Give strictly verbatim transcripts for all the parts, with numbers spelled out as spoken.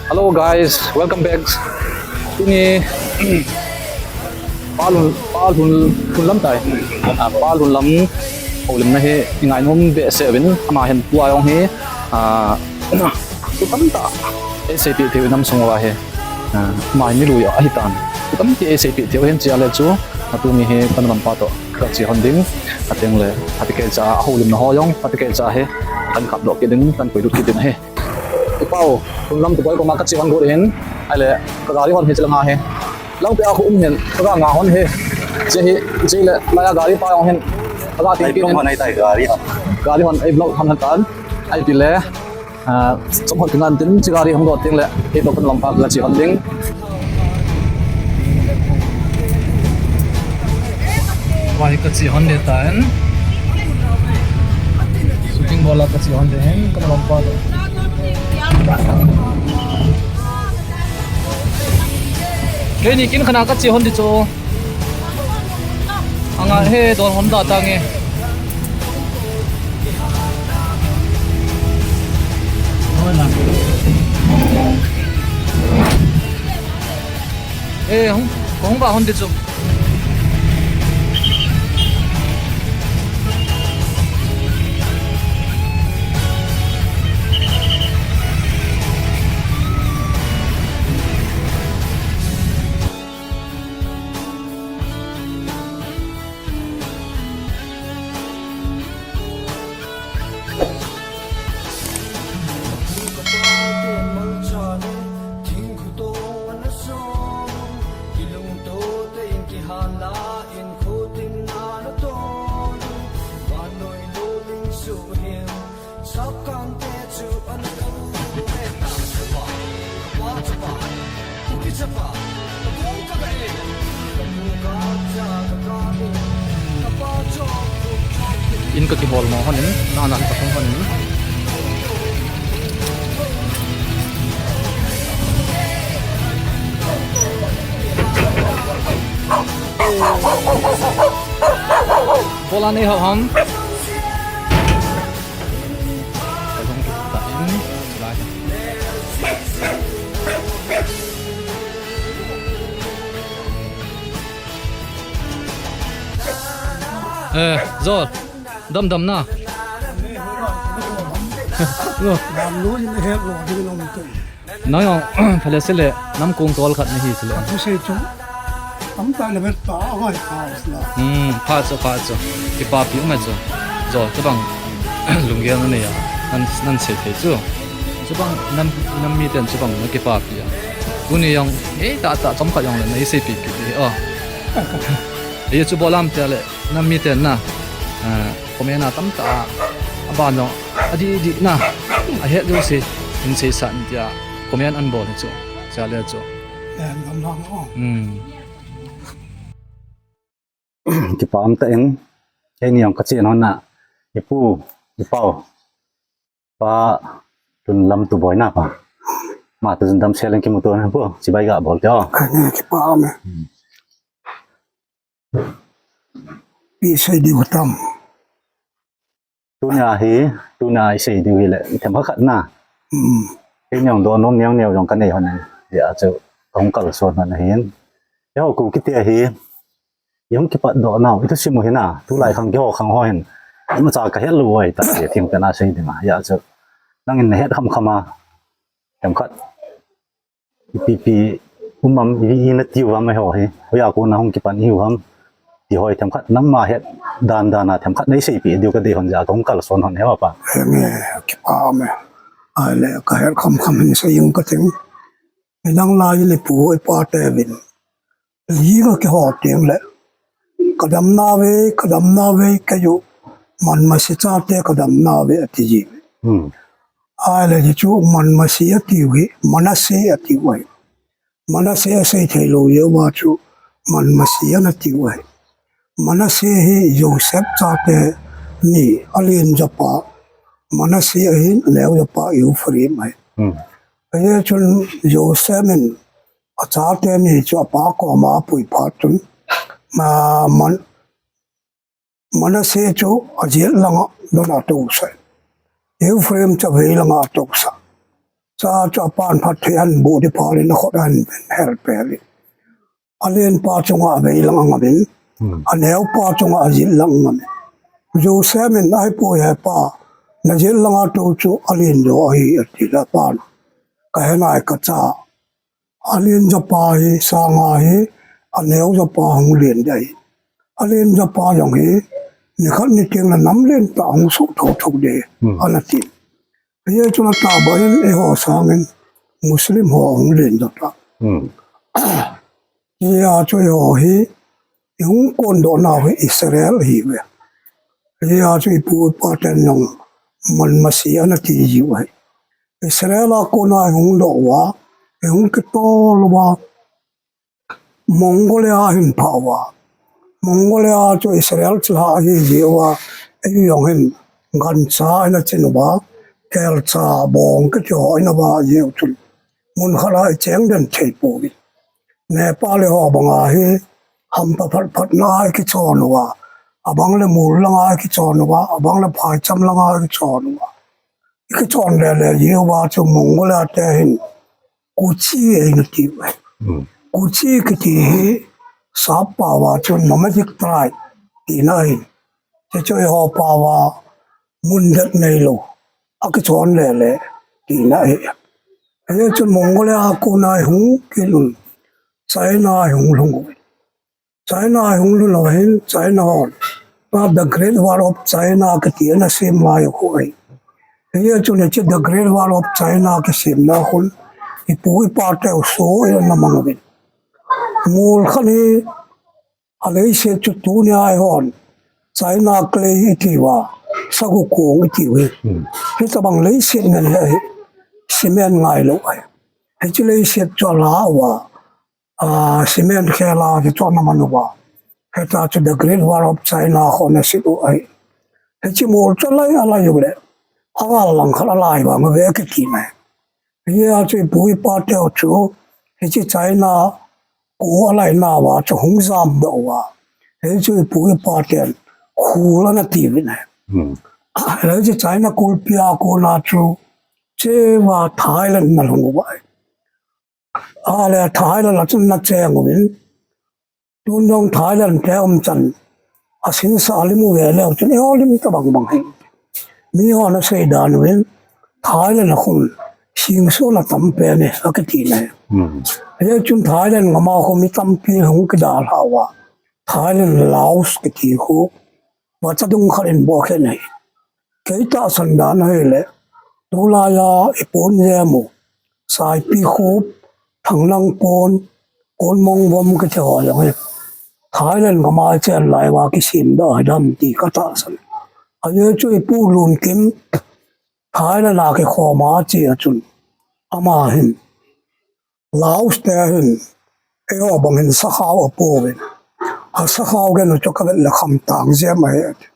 Hello guys, welcome back. Tuni Palun, Palun, Lhunlam tai. Ah, Palun lam houlimna hi i ngainom behseh uvin, ama hin tua jong hi, ah, tu tamtah eiseipi thei u nam sung uva hi. Ah, ama hi milui ahitan. Tu tamtah eiseipi thei u hin chia le chu, ah, tuni hi ka nu lampa toh ka che hon ding, ateng le, phatecha a houlimna ho jong, phatecha hi kan khapdoh kit ding, kan puilut kit ding ahi. I pau, Lhunlam Tuboi koma ka che hon got hin, ahile, ka gari hon hi chilanga hi. Langpia khu um hin, ka ga nga hon hi. Che hi, che le, laiya gari pa jong hin, ka ga ting kit hin. Hon ai tai gari hon. Gari hon, ei block hon hon tan. Ahi ti le, ah, chom hon kingan tin, che gari hon got ting le, ei block hon lampa ka che hon ding. Vai ka che hon de tan. Shooting bola ka che hon de hin, ka lampa. Keini kin khana ka che hon di chu. Anga he don hon da ta nge. Eh, hung, hung ba hon di chu. In ka kihol mo hon in, na na ka thong hon in. Bola nei hau ham. Ka thong ta in, lai. Eh, Zol, dam dam na. Dam lu in he lo ding long tu. Nang jong, phale sele, nam kong tol khat nahi sele. Tu sei chu. Am ta le bet ta ngai ta sla. Hmm, pha chu, pha chu. Kipapi um chu. Zol, chubang lunggel na nei a. Nan, nan sei thei chu. Chubang nam, nam miten chubang na kipapi a. Tuni jong, eh, ta, ta, chomkhat jong le na iseipi pi, oh. Eh, chu bolam te le, nam miten na, ah, comment a tamtah a, aban jong, adih dih na, ahet jouse, in seisah in tia, comment an bol hi chu, chia le chu. Eh, nam nam, oh. Hmm. Kipa um tah in, keini jong ka chen hon na, i pu, i pau, Pa Lhunlam Tuboi na pa. Ama toh jong damsel in kimuto na pu, chibai ga bol te o. Ka nge kipa um e. Hmm. Ipi sei diu tam. Tunia hi, tunia isei diu hi le, themkhat khat na. Hmm. Keini jong donom neo neo jong ka nei hon in. Hijeh a chu, ka hung kalson hon ahin. Eiho Kuki te hi, i hung kipat doh nau, i thusim u hin a, tulai khang keiho khang ho hin. Imacha ka het lou u ahi tai, themkhat na sei ding a. Hijeh a chu, nangin na het kham kham a, themkhat. Ipi pi um am, i, i na tiu am eiho hi. Hoiya kona hung kipan i hiu ham. Ti ho hi themkhat, nangma het dan dan a, themkhat na iseipi diu ka dei hon jeh a, ka hung kalson hon e pa. Henge, kipa um e. Ahile, ka het kham kham hin sei jing ka ting. Nidang lai le pu i pa te vin. Ji ka kihou teng le. Ka dam nauve, ka dam nauve, keiyu. Manmasi chate ka dam nauve ati ji. Hmm. Ahile ji chu Manmasi atiu hi, Manasseh atiu ahi. Manasseh asei thei lou jeh uva chu Manmasi ana tiu ahi. Manasseh hi Joseph chate ni, alen japa Manasseh ahin, aneo japa Ephraim ahi. Hmm. Ajeh chun Joseph in achate ni chu apa koma apui phat chun, ma, Man-, Manasseh chu ajet langa dona atousah. Ephraim chu avei langa atousah. Cha chu apan phatthei ahin boh ding phat in akhut ahin hel pel in. Alen pa chunga avei lang angam in. Hmm. Aneo pa chunga ajil lang angam in. Joseph in ahipoi he pa. Najil langa tou chu alen jo ahi ati le apan. Kahe nai kacha. Alen japa hi, sanga hi, aneo japa hung len ding ahi. Alen japa jong hi, nikhat niteng le nam len tah hung soh thotho ding, Hmm. ana ti. Hijeh chun atahbeh in eiho sangin Muslim ho hung len jo ta. Hmm. Hijeh a chu eiho hi, ihung kondoh nau hi Israel ahiuve. Hijeh a chu ipu ipa ten jong man masi ana ti jiu ahi. Israel a kona ihung doh uva, ihung kitol uva, Mongolia ahin phah uva. Mongolia chu Israel chilhah ahi jeh uva, ei jong hin gancha ina chin uva, kelcha bong kiti ho ina vah jeh u chun. Mun khat a icheng den thei pouvin. Nepali ho banga hi hampa phat phat na a ikichon uva. Abang le mol langa ikichon uva. Abang le phaicham langa ikichon uva. Ikichon le le jeh uva chu Mongolia te hin Kuki eina ti uve. Hmm. Kuki kiti hi sap pao a chu nomadic tribe tina ahi. Hichu eiho pao a mun det neilou. Akichon le le tina ahi. Hijeh chun Mongolia a kona ihung kit un. China ihung lhung uve. China ihung lhun uva hin, China hon. Pa The Great Wall of China kiti ana sem lai u khu ahi. Hijeh chun hiche The Great Wall of China kisemna khun. Ipu ipa teu soh in ana mang uvin. Mol khat hi, aleiset chu tunia eihon. China clay iti uva, sagu kong iti uve. Hmm. Hitabang leiset ngen hi ahi. Cement ngailou ahi. Hiche leiset chu ala uva. Ah, cement khela chu chon aman uva. Hita chu The Great Wall of China ho ana set u ahi. Hiche mol chu alai, alai u le. Agal lang khat alai vang uve kiti mai. Hijeh a chu ipu ipa teu chu. Hiche China ko alai nauva chu hung jamdoh uva. Hichu ipu ipa ten khul ana ti uvin ahi. Hmm. Hiche China kulpi a kona chu. Cheva Thailand ana lhung uva ahi. Ale Thailand a chun ana cheng uvin. Tun jong Thailand te umchan. Asin sa alim uve leu chun eiho lim tabang bang hi. Mihon asei dan uvin. Thailand a khun. Singson atam pen e, akiti na. Hmm. Hijeh chun Thailand gam a khun mi tampi hung kidalhah uva. Thailand Laos kiti khu. Vachadung khat in bohkhen ahi. Kei tahsan dan ahile, tulai a ipon jem u, Saipikhup, Thangnangpon, Konmongvom kiti ho jong hi. Thailand gam a ichen lai uva kisemdoh ahi dem ti katahsan. Ajeh chu ipu Lunkim, Thailand a kikhom a ache a chun. Ama hin. Laos te hin, eiho bang hin sakhao apouvin. Asakhao genu chu kavet le khamtang jem ahi ati.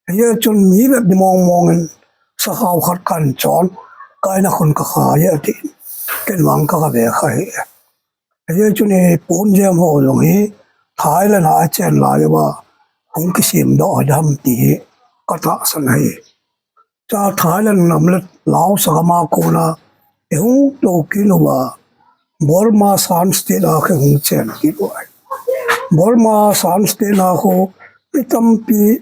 Hijeh chun mi vet ding mong mong in sakhao khat kahin chon, ka in a khun kakhai e ati. Ken vang ka, kave kha hi. Hijeh chun ipon jem ho jong hi, Thailand a achen lai uva, hung kisemdoh ahi dem ti hi, katahsan ahi. Cha Thailand gam le Laos gam a kona, ihung tou kit uva, Burma Shan State a kihung chen kit uva. Burma Shan State a khu, mi tampi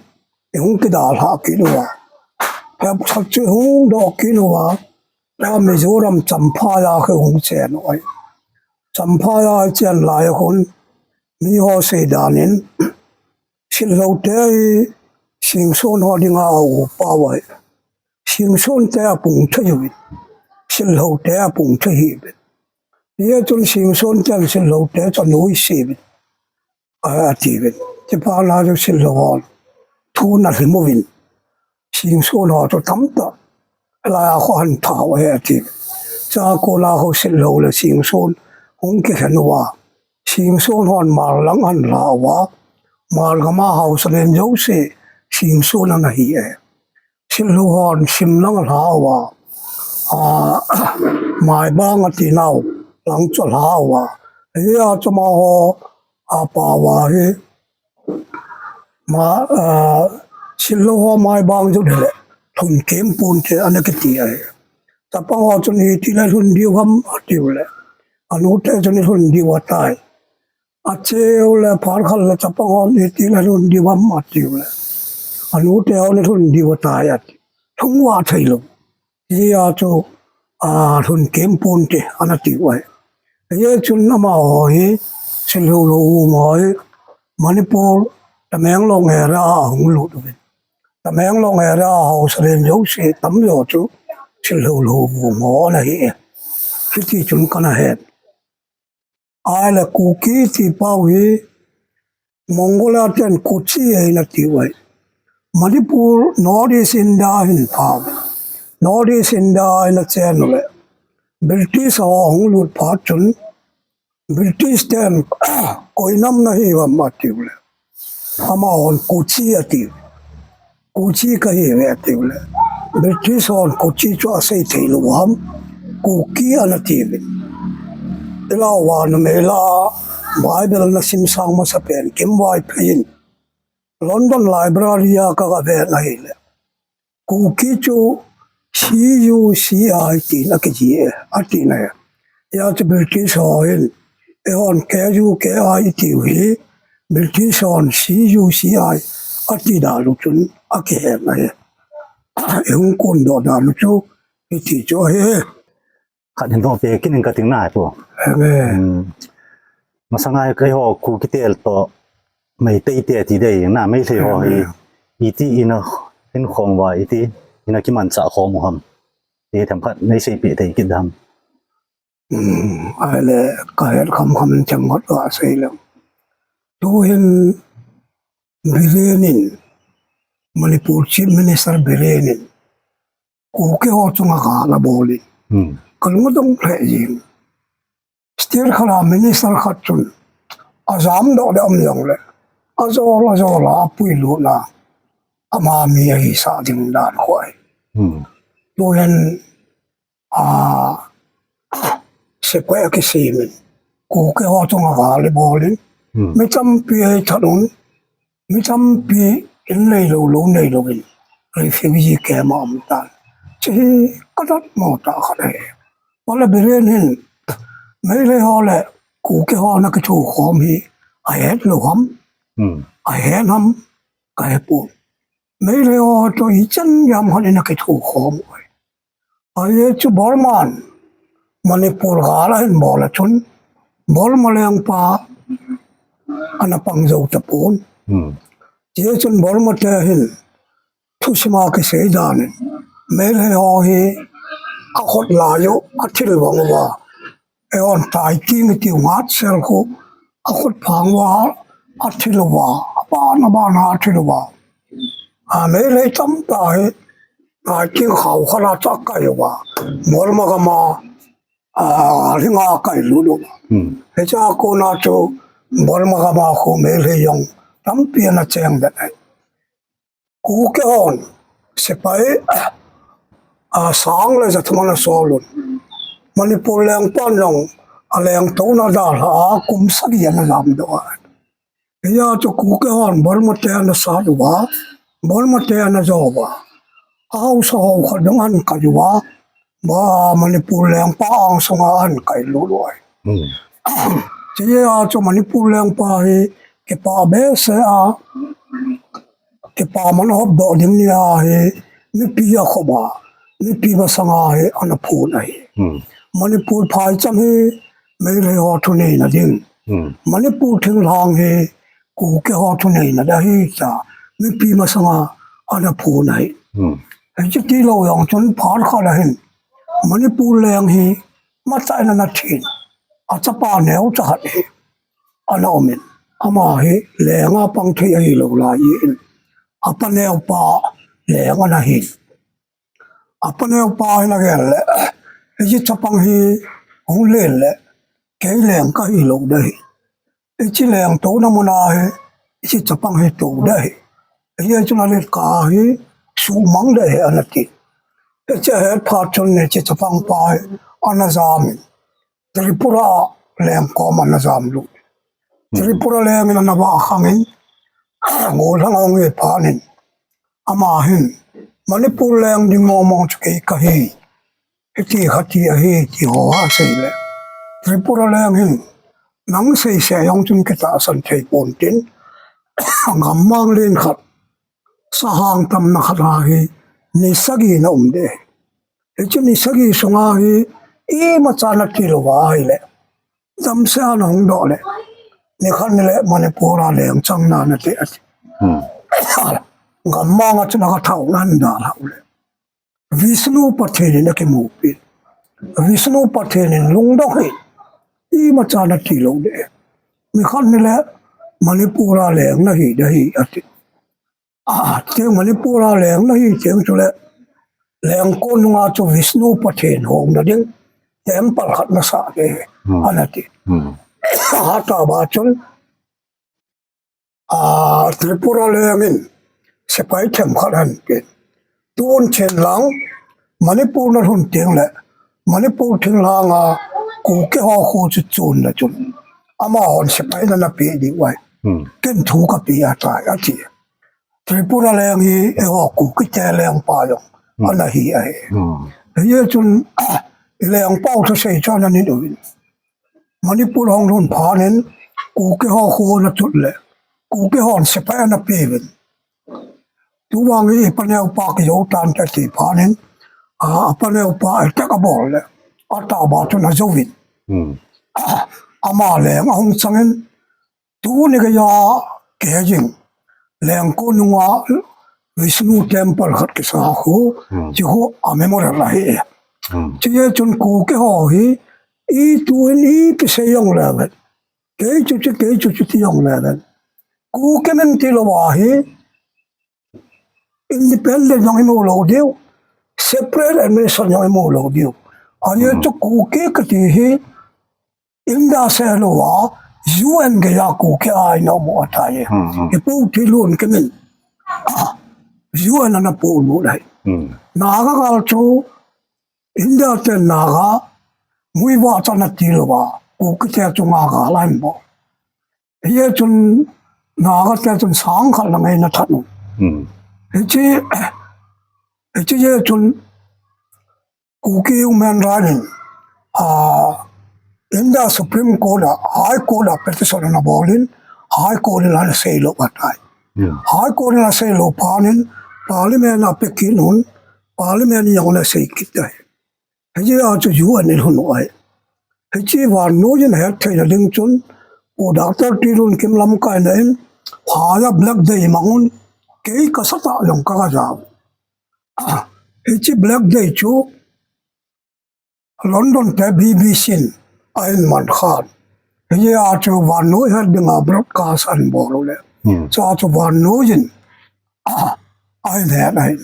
ihung kidalhah kit uva. Phepkhat chu ihung doh kit uva, cha Mizoram Champhai a kihung chen uva. Champhai a ichen lai a khun, miho sei dan in, Sitlhou te hi Singson ho dinga aupa uva ahi. Singson te apung thei uvin. Sitlhou te apung thei hih uvin. Hijeh chun Singson ten Sitlhou te chu anoise uvin. A, ati uvin. Chuphat a chu Sitlhou hon thu ana lhim uvin. Singson ho chu tamtah. Hilai a khu ahin tha u ahi ati. Chua kona khu Sitlhou le Singson hung kikhen uva. Singson hon Hmar lang ahin la uva. Hmar gam a haosa len jouse Singson ana hi e. Sitlhou hon Sim lang ala uva. A, Maibang ati nau lang chu ala uva. Hia chu amaho apa uva hi. Ma, a, Sitlhou ho Maibang jot hile, Thumkemponte ana kiti ahi. Chapang ho chun iti le lhun diu ham atiu le. Anute chun lhun diu atai. Acheu le phat khat le chapang hon iti le lhun diu ham atiu le. Anute hon lhun diu atai ati. Lhung va thei lou. Hijeh a chu, a, lhun kei pon te, ana tiu ahi. Hijeh chun amaho hi, Silhoulhou u ho hi, Manipur, Tamenglong area a hung lut uvin. Tamenglong area a haosa len jouse, tamjo chu, Silhoulhou u ho ana hi e. Hiti chun kana het. Ahile Kuki ti pau hi Mongolia ten Kuki ahi nati uve. Manipur North East India hin pau. North East India ahi na chen ule. British ho ahung lut phat chun British ten koi nam nahi uvam ati ule. Amahon Kuki ati. Kuki kahi uve ati ule. British hon Kuki chu asei thei lou ham. Kuki ana ti uve. Ilah uva numei lah Bible na sim sang masa pen Kim Vaiphei in London Library a ka ga vet na ahile. Kuki chu C U C I tin akiji e, ati na e. Hijeh chun British ho hin, eihon K U K I itiu hi, British hon C U C I ati dan u chun akihet na e. Eihung kondoh dan u chu, hiti chu ahi. Khat hin doh peh kit ing kating nai pu. Amen. Hmm. Masanga hi keiho Kuki te toh Meitei te ti ding na, Meitei ho hi. Amen. Iti ina hin khom uva, iti ina kimanchah khom u ham. Ti themkhat nei seipeh thei kit dem. Hmm. Ahile kahet kham kham in themkhat kasei leng. Tuhin Biren in, Manipur Chief Minister Biren in, Kuki ho chunga gal abol in. Hmm. Kalung adong lheh jeng. State khat a minister khat chun ajam doh le um jongle, ajol ajol a apui lut na, ama mi ahisah ding dan khu ahi. Hmm. Tuhin, a, sepai akisem in, Kuki ho chunga gal abol in. Hmm. Mi tampi ahi that un, mi tampi in neilou, lou neilou in refugee camp a um tan. Hiche hi kadat mo tah khat ahi. Ahile Biren hin Meitei ho le Kuki ho ana kithokhom hi ahet lou ham. Hmm. Ahet ham kahe pon. Meitei ho toh ichan jam khat in ana kithokhom u ahi. Ajeh chu Burma in Manipur gal ahin bol a chun Burma lengpa ana pang jou tapon. Hmm. Hijeh chun Burma te hin thusim a kisei dan in Meitei ho hi akhut lai u athil vang uva. Eihon Taiking itiu ngatsel khu akhut phang uva athil uva. Aban aban a athil uva. A Meitei tamtah hi Taiking khao khat a chu akai uva. Burma gam a, a, lhinga akai lut uva. Hmm. Hiche a kona chu Burma gam a khu Meitei jong tampi ana cheng den ahi. Kuki hon sepai, a, sang le ja thum ana sol un. Manipur lengpan jong alengtouna dalha a kum sagi ana jamdoh a. Hijeh chun Kuki hon Burma te ana sat uva, Burma te ana jo uva. Ahaosa ho khat jong ahin kai uva. Ba Manipur lengpa angsunga ahin kai lut uva. Hmm. Hijeh chun Manipur lengpa hi kipah behseh a, kipa man hop doh ding ni ahi, mipi akhop a, mipi masanga hi ana phon ahi. Hmm. Manipur phaicham hi Meitei ho thuneina ding. Hmm. Manipur thinglhang hi Kuki ho thuneina ding ahi tia, mipi masanga ana phon ahi. Hmm. Hiche tilou jong chun phat khat ahin Manipur leng hi matah in ana thin. Achapa neocha khat hi ana um in. Ama hi lenga pang thei ahilou lai in. Apa neopa leng ana hin. Apa neopa hin agel le, hiche chapang hi hung len le, kei leng kahi lou ding ahi. Hiche lengtouna mun a hi, hiche chapang hi tou ding ahi. Hiche chun alet kah a hi, suhmang ding ahi, ana ti. Hiche ahet phat chun hiche chapang pa hi, ana jam in. Tripura leng kom ana jam lut. Hmm. Tripura leng in ana vah khang in, gollhang ahung hi phat in. Ama hin, Manipur leng ding mong mong chu kei kahi. hiti khati ahi ti ho asei le, Tripura leng hin nang seisei jong chun kitahsan thei ponte. Gammang len khat sahang tamna khat ahi, ni sagi na um de. Hichu ni sagi sunga hi imacha nati louva ahile, damsel a nahung doh le, nikhat nile Manipur a leng chang nanate ati. Hmm. Gammang a chun aga thao nan da lau le, Vishnu Pathen in akimupi. Vishnu Pathen in lungdong hi, imacha nati lou de. Nikhat nile Manipur a leng nahi de hi ati. Ah, teng Manipur a leng nahi teng chule, leng kon nunga chu Vishnu Pathen hong na ding temple khat nasah de, hmm, anati. Hmm. Hatah ba chun, ah, Tripura leng in sepai themkhat ahin pe. Tun chen lang Manipur nalhun teng le, Manipur thinglhang a Kuki ho khu chu chun na chun, amahon sepai nana pe diu ahi. Hmm. Ken thu kape ahitai ati. Tripura leng hi eiho Kuki te lengpa jong, hmm, ana hi ahi. Hmm. Hijeh chun, ah, lengpa u thusei chu ana nit uvin. Manipur hung lhun phat in, Kuki ho khu ana chun le, Kuki hon sepai ana pe uvin. Tuvang hi ipaneo pa kijou tante ti phat in, ah, apaneo pa attack abol le, atah ba chun ajouvin. Hmm. Ah, ama leng ahung chang in, tuni geiya kei jing, leng kon nunga Vishnu temple khat kisah khu, hmm, chu khu a memorial ahi. Hmm. Chujeh chun Kuki ho hi, itu in ipi sei jong le ven, kei chu chu, kei chu chu ti jong le ven, Kuki min ti louva hi, independent jong imu lou diu, separate administration jong imu lou diu. Ajeh chu Kuki kati hi, India seh louva, U N geiya Kuki a ina um u ahitai. Hmm, hmm. Ipu Thilunkim in, ah, U N ana polut ahi. Hmm. Naga gal chu, India ten Naga, muivah chan ati louva, Kuki te chunga gal ahin bol. Hijeh chun Naga te chun sang khat lang eina that u. Hmm. Hiche, hiche jeh chun Kuki Human Rights in, ah, India Supreme Court a, High Court a petition ana bol in, High Court in ana seilou ahitai. Hmm. High Court in ana seilou phat in, Parliament a pe kit un, Parliament in jong ana sei kit tai. Hijeh a chu U N in lhun u ahi. Hiche vannoi in ahet theina ding chun, Pu Doctor Thilunkim lamkaina in, phai a Black Day mang un, kei kasatah jong kaga jao. Ah, hiche Black Day chu London te B B C in ahin man khan. Hijeh a chu vannoi het dinga broadcast ahin bol u le. Hmm. Chua chu vannoi in, ah, ahin het ahi.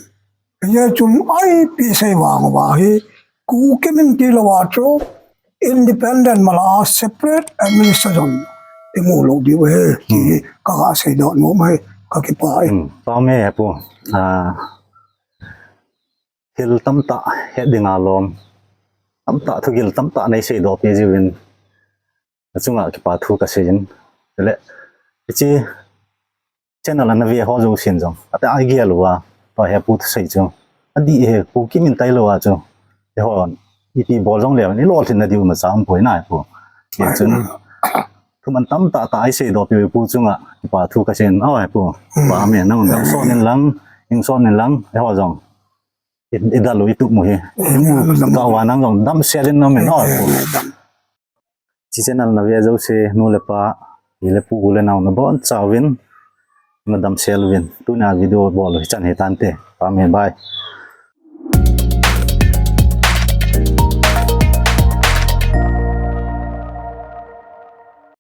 Hijeh chun ipi sei vang uva hi, Kuki min ti louva chu independent mala a separate administration imu lou diu ahi, ti, hmm, kaga seidoh nom ahi, kakipah e. Hmm. Pame Hepu. Ah, thil tamtah het dinga lom, tamtah thugil tamtah nei seidoh peh jiuvin, nachunga kipa thu kasei in. Chule, hiche channel ana ve ho jousen jong, ati a igel uva, tua Hepu thusei chu, adih e, Kuki min tailou a chu, eihon ipi bol jongle, ilolhinna diu imacha umpoi na Hepu. Hijeh chun, thuman tamtah tah eiseidoh peh u Pu chunga kipa thu kasei in, o Hepu, Pame, nang damsot in lang, hingsot in lang, eiho jong i, idal u itup u hi, imu kah uva nang jong damsel in na um in, o Hepu. Hiche channel nave jouse, nu le pa, pi le pu, u le nao nabonchauvin, nadamsel uvin, tunia video bol u hichan hitante, Pame, bye.